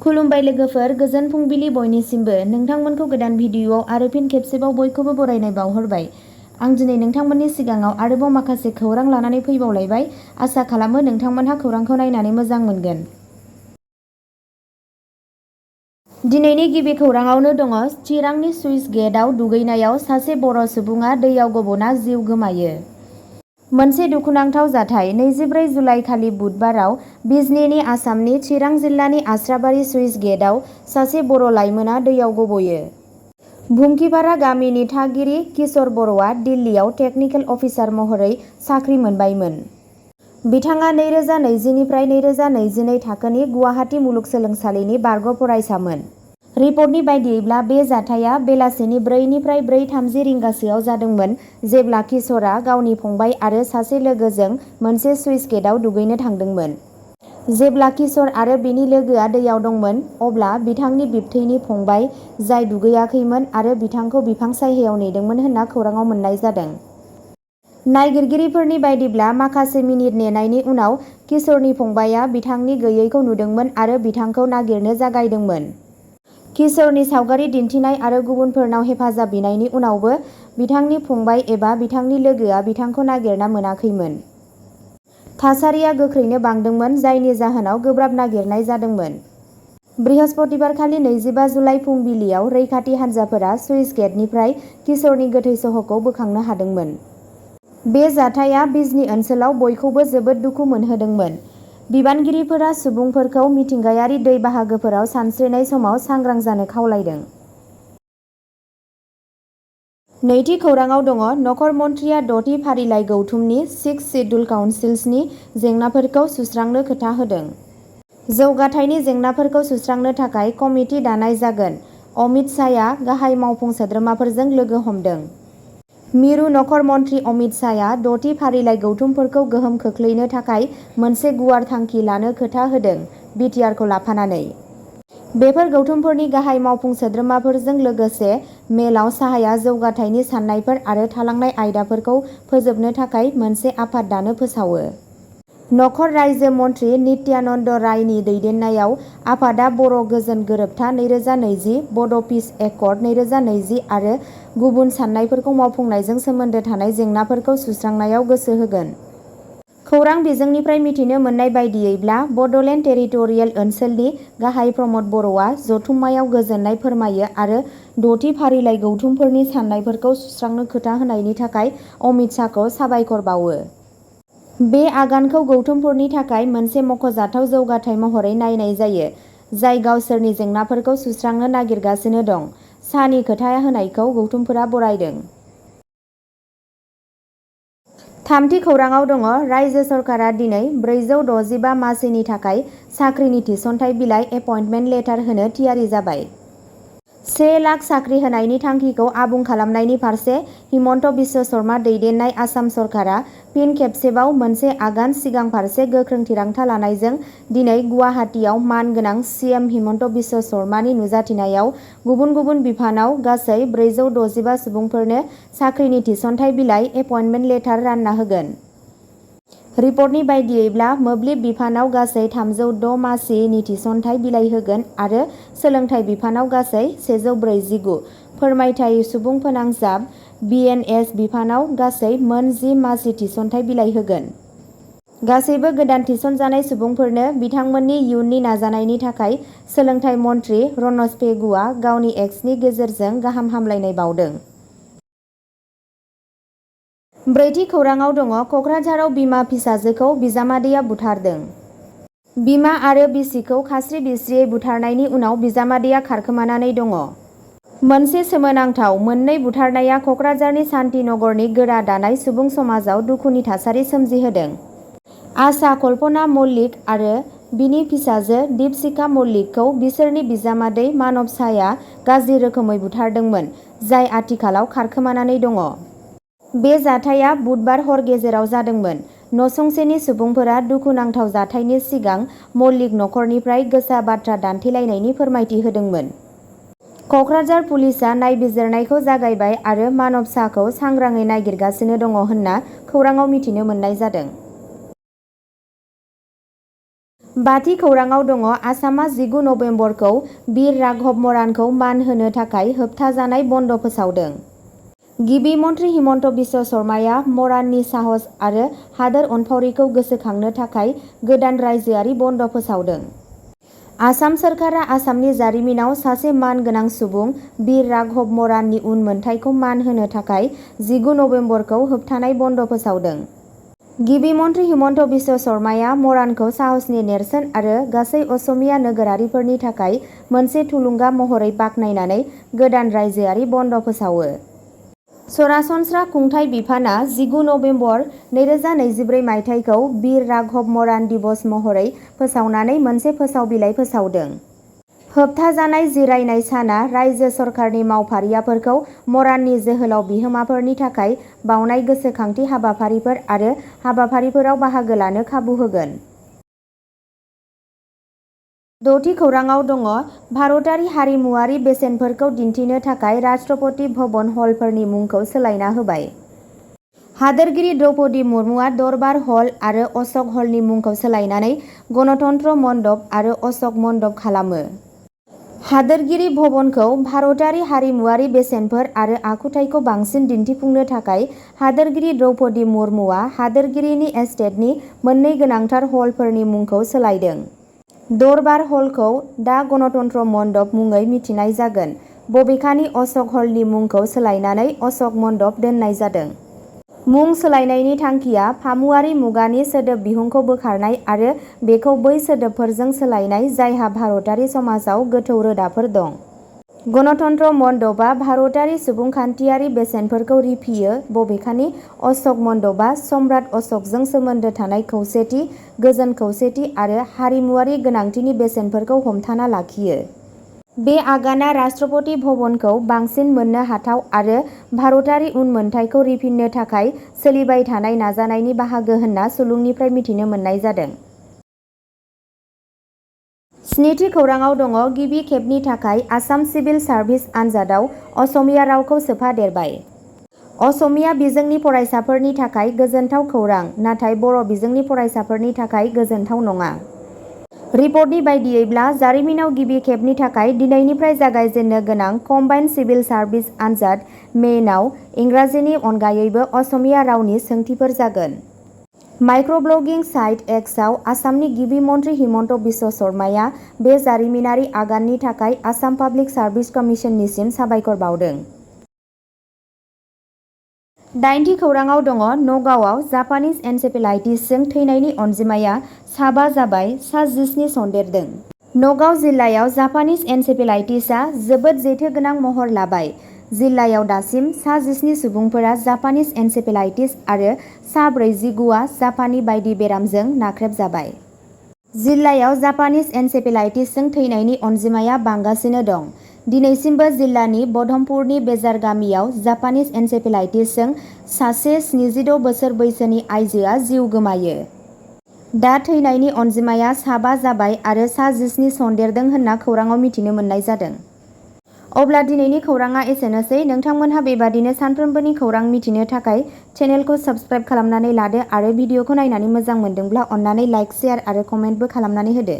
खुलुमबाय लोगोफोर, गोजोन फुंबिलि बयनिसिमबो। नोंथांमोनखौ गोदान भिडिअ'आव आरो फिन खेबसेबाव बयखौबो बरायनाय बावहरबाय। आं दिनै नोंथांमोननि सिगाङाव आरोबाव माखासे खौरां लानानै फैबावलायबाय। आसा खालामो नोंथांमोनहा खौरांखौ नायनानै मोजां मोनगोन। दिनैनि गिबि खौराङावनो दङ। चिरांनि सुइस गेटआव दुगैनायाव सासे बर' सुबुङा दैयाव गब'ना जिउ गोमायो। मोनसे दुखुनांथाव जाथाय। 24 जुलाइ खालि बुधबाराव बिजनीनि आसामनि चिरां जिल्लानि आस्राबारि सुइस गेटआव सासे बर' लाइमोना दैयाव गब'यो। भुमखिपारा गामिनि थागिरि किशोर बर'आ दिल्लीयाव टेकनिकेल अफिसार महरै साख्रि मोनबायमोन। बिथाङा 2020 निफ्राय 2022 थाखोनि गुवाहाटी मुलुगसोलोंसालिनि बारग' फरायसामोन। रिपर्टनि बायदियैब्ला बे जाथाया बेलासिनि 4 निफ्राय 4:30 रिंगासोआव जादोंमोन जेब्ला किशोरआ गावनि फंबाय आरो सासे लोगोजों मोनसे सुइस गेटआव दुगैनो थांदोंमोन। जेब्ला किशोर आरो बिनि लोगोआ दैयाव दंमोन अब्ला बिथांनि बिबथैनि फंबाय, जाय दुगैयाखैमोन आरो बिथांखौ बिफां सायहायाव नेदोंमोन होनना खौराङाव मोन्नाय जादों। नायगिरगिरिफोरनि बायदिब्ला माखासे मिनिट नेनायनि उनाव किशोरनि फंबायआ बिथांनि गैयैखौ नुदोंमोन आरो बिथांखौ नागिरनो जागायदोंमोन। किशोरनि सावगारि दिन्थिनाय आरो गुबुनफोरनाव हेफाजाब बिनायनि उनावबो बिथांनि फंबाय एबा बिथांनि लोगोआ बिथांखौ नागिरना मोनाखैमोन। थासारिया गोख्रैनो बांदोंमोन, जायनि जाहोनाव गोब्राब नागिरनाय जादोंमोन। बृहस्पतिबारखालि 25 जुलाइ फुंबिलियाव रैखाथि हान्जाफोरा सुइस गेटनिफ्राय किशोरनि गोथै सह'खौ बोखांनो हादोंमोन। बे जाथाया बिजनी ओनसोलाव बयखौबो जोबोद दुखु मोनहोदोंमोन। बिबानगिरिफोरा सुबुंफोरखौ मिथिंगायारि दै बाहागोफोराव सानस्रिनाय समाव सांग्रां जानो खावलायदों। नैथि खौराङाव दङ। नखर मन्थ्रिया 6थि फारिलाइ गौथुमनि 6 शिड्युल काउन्सिल्सनि जेंनाफोरखौ सुस्रांनो खोथा होदों। जौगाथायनि जेंनाफोरखौ सुस्रांनो थाखाय कमिटि दानाय जागोन। अमित शाहया गाहाय मावफुं सोद्रोमाफोरजों लोगो हमदों। मिरु नखर मन्थ्रि अमित शाहया 6थि फारिलाइ गौथुमफोरखौ गोहोम खोख्लैनो थाखाय मोनसे गुवार थांखि लानो खोथा होदों, बिटिआरखौ लाफानानै। बेफोर गौथुमफोरनि गाहाय मावफुं सोद्रोमाफोरजों लोगोसे मेलाव शाहया जौगाथायनि सान्नायफोर आरो थालांनाय आयदाफोरखौ फोजोबनो थाखाय मोनसे आफाद दानो फोसावो। नखर रायजो मन्थ्रि नित्यानन्द रायनि दैदेननायाव आफादआ बर' गोजोन गोरोबथा 2020, बड' पिस एकर्ड 2020 आरो गुबुन सान्नायफोरखौ मावफुंनायजों सोमोन्दो थानाय जेंनाफोरखौ सुस्रांनायाव गोसो होगोन। खौरां बिजोंनिफ्राय मिथिनो मोननाय बायदियैब्ला बड'लेण्ड टेरिटरियेल ओनसोलनि गाहाय प्रमद बर'आ जथुम्मायाव गोजोननाय फोरमायो आरो 6थि फारिलाइ गौथुमफोरनि सान्नायफोरखौ सुस्रांनो खोथा होनायनि थाखाय अमित शाहखौ साबायखर बावो। बे आगानखौ गौथुमफोरनि थाखाय मोनसे मख'जाथाव जौगाथाय महरै नायनाय जायो, जाय गावसोरनि जेंनाफोरखौ सुस्रांनो नागिरगासिनो दं। शाहनि खोथा होनायखौ गौथुमफोरा बरायदों। थामथि खौराङाव दङ। रायजो सरकारा दिनै 465 मासिनि थाखाय साख्रिनि थिसनथाइ बिलाइ एपइन्टमेन्ट लेटार होनो थियारि जाबाय। 1 लाख साख्रि होनायनि थांखिखौ आबुं खालामनायनि फारसे हिमन्त बिश्व शर्मा दैदेननाय आसाम सरकारा फिन खेबसेबाव मोनसे आगान सिगां फारसे गोख्रों थिरांथा लानायजों दिनै गुवाहाटीआव मान गोनां सिएम हिमन्त बिश्व शर्मानि नुजाथिनायाव गुबुन गुबुन बिफानाव गासै 465 सुबुंफोरनो साख्रिनि थिसनथाइ बिलाइ एपइन्टमेन्ट लेटार रानना होगोन। रिपर्टनि बायदियैब्ला मोब्लिब बिफानाव गासै 306 मासिनि थिसनथाइ बिलाइ होगोन आरो सोलोंथाइ बिफानाव गासै 149, फोरमायथाय सुबुं फोनांजाब बिएनएस बिफानाव गासै मोन 10 मासि थिसनथाइ बिलाइ होगोन। गासैबो गोदान थिसनजानाय सुबुंफोरनो बिथांमोननि इयुननि नाजानायनि थाखाय सोलोंथाइ मन्थ्रि रनज पेगुआ गावनि एक्सनि गेजेरजों गाहाम हामलायनाय बावदों। ब्रैथि खौराङाव दङ। कक्राझाराव बिमा फिसाजोखौ बिजामादैया बुथारदों। बिमा आरो बिसिखौ खास्रि-बिस्रियै बुथारनायनि उनाव बिजामादैया खारखोमानानै दङ। मोनसे सोमोनांथाव मोननै बुथारनाया कक्राझारनि शान्तिनगरनि गोरा दानाय सुबुं समाजाव दुखुनि थासारि सोमजिहोदों। आशा कल्पना मल्लिक आरो बिनि फिसाजो दीपशिखा मल्लिकखौ बिसोरनि बिजामादै मानसाया गाज्रि रोखोमै बुथारदोंमोन, जाय आथिखालाव खारखोमानानै दङ। बे जाथाया बुधबार हर गेजेराव जादोंमोन। नसुंसेनि सुबुंफोरा दुखुनांथाव जाथायनि सिगां मल्लिक नखरनिफ्राय गोसा बाथ्रा दान्थेलायनायनि फोरमायथि होदोंमोन। कक्राझार पुलिसआ नायबिजिरनायखौ जागायबाय आरो मानसाखौ सांग्राङै नागिरगासिनो दङ होनना खौराङाव मिथिनो मोननाय जादों। बाथि खौराङाव दङ आसामा 19 नभेम्बरखौ बीर राघव मरानखौ मान होनो थाखाय होबथाजानाय बन्द फोसावदों। गिबि मन्थ्रि हिमन्त बिश्व शर्माया मराननि साहस आरो हादोर अनफावरिखौ गोसोखांनो थाखाय गोदान रायजोआरि बन्द फोसावदों। आसाम सोरखारा आसामनि जारिमिनाव सासे मान गोनां सुबुं बीर राघव मराननि उनमोनथाइखौ मान होनो थाखाय 19 नभेम्बरखौ होबथानाय बन्द फोसावदों। गिबि मन्थ्रि हिमन्त बिश्व शर्माया मरानखौ साहसनि नेरसोन आरो गासै असमिया नोगोरारिफोरनि थाखाय मोनसे थुलुंगा महरै बाख्नायनानै गोदान रायजोआरि बन्द फोसावो। सरासनस्रा खुंथाय बिफाना 19 नभेम्बर 2024 मायथाइखौ बीर राघव मरान दिवस महरै फोसावनानै मोनसे फोसाव बिलाइ फोसावदों। होबथाजानाय जिरायनाय साना रायजो सरकारनि मावफारियाफोरखौ मराननि जोहोलाव बिहोमाफोरनि थाखाय बावनाय गोसोखांथि हाबाफारिफोर आरो हाबाफारिफोराव बाहागो लानो खाबु होगोन। द'थि खौराङाव दङ भारतारि हारिमुआरि बेसेनफोरखौ दिन्थिनो थाखाय राष्ट्रपति भवन हलफोरनि मुंखौ सोलायना होबाय। हादोरगिरि द्रौपदी मुर्मुआ दरबार हल आरो अशक हलनि मुंखौ सोलायनानै गणतन्त्र मण्डप आरो अशक मण्डप खालामो। हादोरगिरि भवनखौ भारतारि हारिमुआरि बेसेनफोर आरो आखुथायखौ बांसिन दिन्थिफुंनो थाखाय हादोरगिरि द्रौपदी मुर्मुआ हादोरगिरिनि एस्टेटनि मोननै गोनांथार हलफोरनि मुंखौ सोलायदों। दरबार हलखौ दा गणतन्त्र मण्डप मुङै मिथिनाय जागोन, बबेखानि अशक हलनि मुंखौ सोलायनानै अशक मण्डप दोननाय जादों। मुं सोलायनायनि थांखिया फामुवारि मुगानि सोदोब बिहुंखौ बोखारनाय आरो बेखौ बै सोदोबफोरजों सोलायनाय जायहा भारतारि समाजाव गोथौ रोदाफोर दं। गणतन्त्र मण्डपआ भारतारि सुबुंखान्थियारि बेसेनफोरखौ रिफियो, बबेखानि अशक मण्डपआ सम्राट अशकजों सोमोन्दो थानाय खौसेथि, गोजोन खौसेथि आरो हारिमुआरि गोनांथिनि बेसेनफोरखौ हमथाना लाखियो। बे आगाना राष्ट्रपति भवनखौ बांसिन मोननो हाथाव आरो भारतारि उनमोनथाइखौ रिफिनो थाखाय सोलिबाय थानाय नाजानायनि बाहागो होनना सुलुंनिफ्राय मिथिनो मोननाय जादों। स्निथि खौराङाव दङ गिबि खेबनि थाखाय आसाम सिभिल सार्भिस आनजादाव असमिया रावखौ सोफादेरबाय। असमिया बिजोंनि फरायसाफोरनि थाखाय गोजोनथाव खौरां, नाथाय बर' बिजोंनि फरायसाफोरनि थाखाय गोजोनथाव नङा। रिपर्टनि बायदियैब्ला जारिमिनाव गिबि खेबनि थाखाय दिनैनिफ्राय जागायजेननो गोनां कम्बाइन्ड सिभिल सार्भिस आनजाद मेइनआव इंराजिनि अनगायैबो असमिया रावनि सोंथिफोर जागोन। माइक्रब्लगिं साइट एक्सआव आसामनि गिबि मन्थ्रि हिमन्त बिश्व शर्माया बे जारिमिनारि आगाननि थाखाय आसाम पाब्लिक सार्भिस कमिसननिसिम साबायखर बावदों। दाइनथि खौराङाव दङ नगावआव जापानिज एन्सेफेलाइटिसजों थैनायनि अनजिमाया साबा जाबाय, सा 19 सन्देरदों। नगाव जिल्लायाव जापानिज एन्सेफेलाइटिसआ जोबोद जेथोगोनां महर लाबाय। जिल्लायाव दासिम सा 19 सुबुंफोरा जापानिज एन्सेफेलाइटिस आरो सा 49आ जापानी बायदि बेरामजों नाख्रेबजाबाय। जिल्लायाव जापानिज एन्सेफेलाइटिसजों थैनायनि अनजिमाया बांगासिनो दं। दिनैसिमबो जिल्लानि बधमपुरनि बेजार गामियाव जापानिज एन्सेफेलाइटिसजों सासे 76 बोसोर बैसोनि आइजोआ जिउ गोमायो। दा थैनायनि अनजिमाया साबा जाबाय आरो सा 19 सन्देरदों होनना खौराङाव मिथिनो मोननाय जादों। अब्ला दिनैनि खौराङा एसेनोसै। नोंथांमोनहा बेबादिनो सानफ्रोमबोनि खौरां मिथिनो थाखाय चेनेलखौ साबस्क्राइब खालामनानै लादो आरो भिडिअखौ नायनानै मोजां मोनदोंब्ला अन्नानै लाइक, शेयार आरो कमेन्टबो खालामनानै होदो।